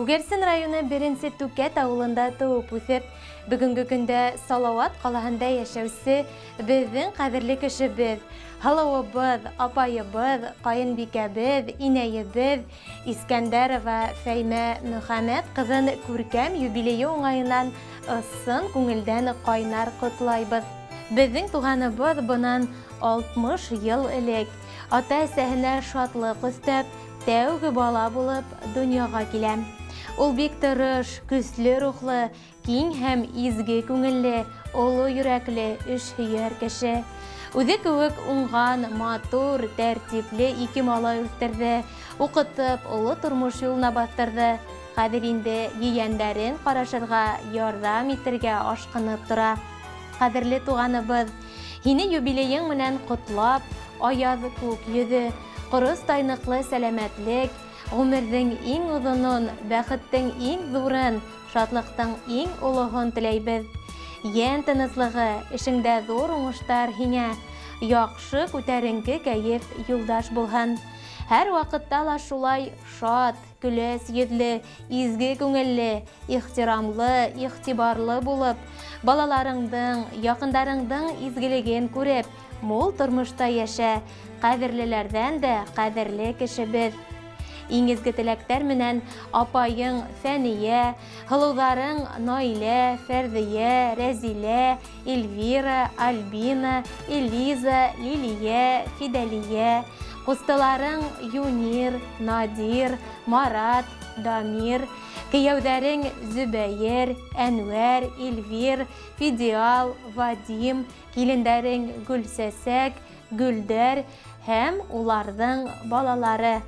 Күгәрсен районы Беренсе Түкәт ауылында тыуып үҫеп, бөгөнгө көндә Салауат ҡалаһында йәшәүсе беҙҙең ҡәҙерле кешебеҙ, һылыуыбыҙ, апайыбыҙ, ҡайынбикәбеҙ, инәйебеҙ Искәндәрова Фәймә Мөхәмәт ҡыҙын күркәм юбилейы уңайынан ысын күңелдән ҡайнар ҡотлайбыҙ. Беҙҙең туғаныбыҙ бынан 60 йыл элек ата-әсәһенә шатлыҡ өҫтәп, тәүге бала булып донъяға килә. Ул бик тырыш, көслө рухлы, киң һәм изге күңелле, оло йөрәкле, эшһөйәр кеше. Үҙе кеүек уңған, матур, тәртипле ике малай үҫтерҙе, уҡытып, оло тормош юлына баҫтырҙы. Хәҙер инде ейәндәрен ҡарашырға, ярҙам итергә ашҡынып тора. Ҡәҙерле туғаныбыҙ, һине юбилейың менән ҡотлап, аяҙ күк йөҙө, ҡоростай ныҡлы сәләмәтлек, ғүмерҙең иң оҙонон, бәхеттең иң ҙурын, шатлыҡтың иң олоһон теләйбеҙ. Йән тыныслығы, эшеңдә ҙур уңыштар һиңә, яҡшы күтәренке кәйеф юлдаш булһын. Һәр ваҡытта ла шулай шат, көләс йөҙлө, изге күңелле, ихтирамлы, игътибарлы булып, балаларыңдың, яҡындарыңдың изгелеген күреп, мул тормошта йәшә, ҡәҙерлеләрҙән дә ҡәҙерле кешебеҙ. Иң изге теләктәр менән апайың Фәния, һылыуҙарың Наилә, Фәрҙиә, Рәзилә, Эльвира, Альбина, Элиза, Лилия, Фидәлия, ҡустыларың Юнир, Надир, Марат, Дамир, кейәүҙәрең Зөбәйер, Әнвәр, Эльвир, Фидиал, Вадим, килендәрең Гөлсәсәк, Гөлдәр һәм уларҙың балалары.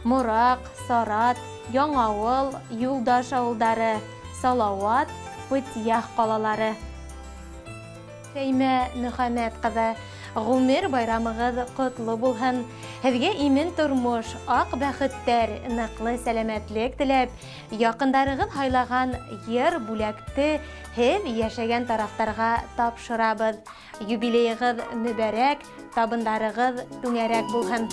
Мораҡ, Сарат, Яңауыл, Юлдаш ауылдары, Салауат, Пытьях ҡалалары. Фәймә Мөхәмәт ҡыҙы, ғүмер байрамығыҙ ҡотло булһын! Һеҙгә имен тормош, аҡ бәхеттәр, ныҡлы сәләмәтлек теләп, яҡындарығыҙ һайлаған йыр бүләкте һеҙ йәшәгән тарафтарға тапшырабыҙ. Юбилейығыҙ мөбәрәк, табындарығыҙ түңәрәк булһын.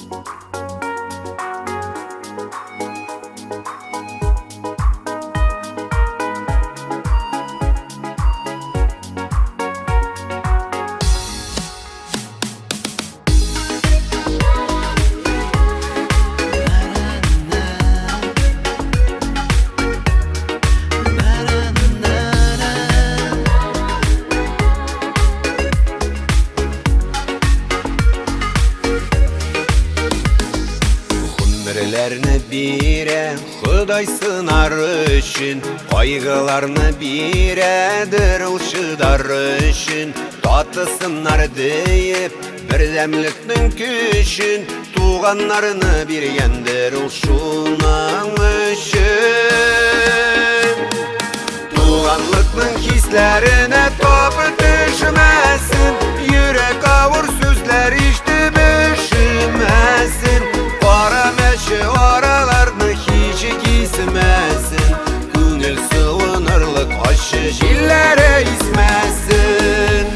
Гомерләрне бирә Ходай сынар өчен, кайгыларны бирәдер ул чыдар өчен, татысыннар диеп, бердәмлекнең көчен, туганнарны биргәндер ул шуның өчен. Туганлыкның хисләренә тап төшмәсен, йөрәк авыр сүзләр ишетеп өшемәсен, кара мәче араларны һич кисмәсен, күңел сыуынырлык ачы җилләре исмәсен.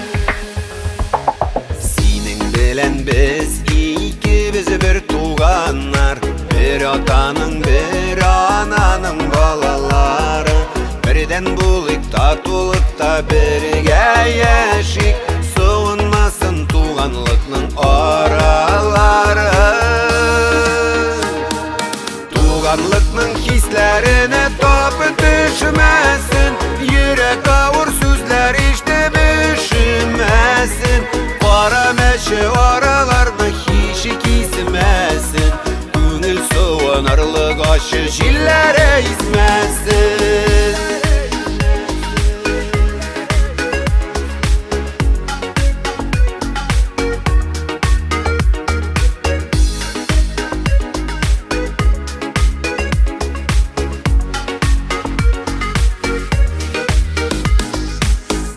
Синең белән без икебез бер туганнар, бер атаның, бер ананың балалары. Бердән булыйк, татулыкта бергә яшик, суынмасын туганлыкның аралары. Туганлыкның хисләренә тап төшмәсен, йөрәк авыр сүзләр ишетеп өшемәсен, кара мәче араларны һич кисмәсен, күңел суынырлык ачы җилләре исмәсен.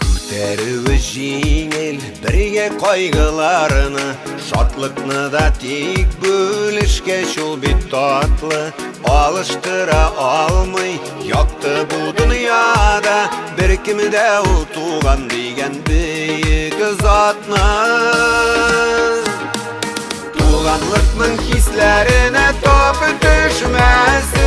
Күтәрүе җиңел бергә кайгыларны, шатлыкны да тик бүлешкәч ул бит татлы, алыштыра алмый якты бу дөньяда беркем дә ул туган дигән бөек затны. Туганлыкның хисләренә тап төшмәсен,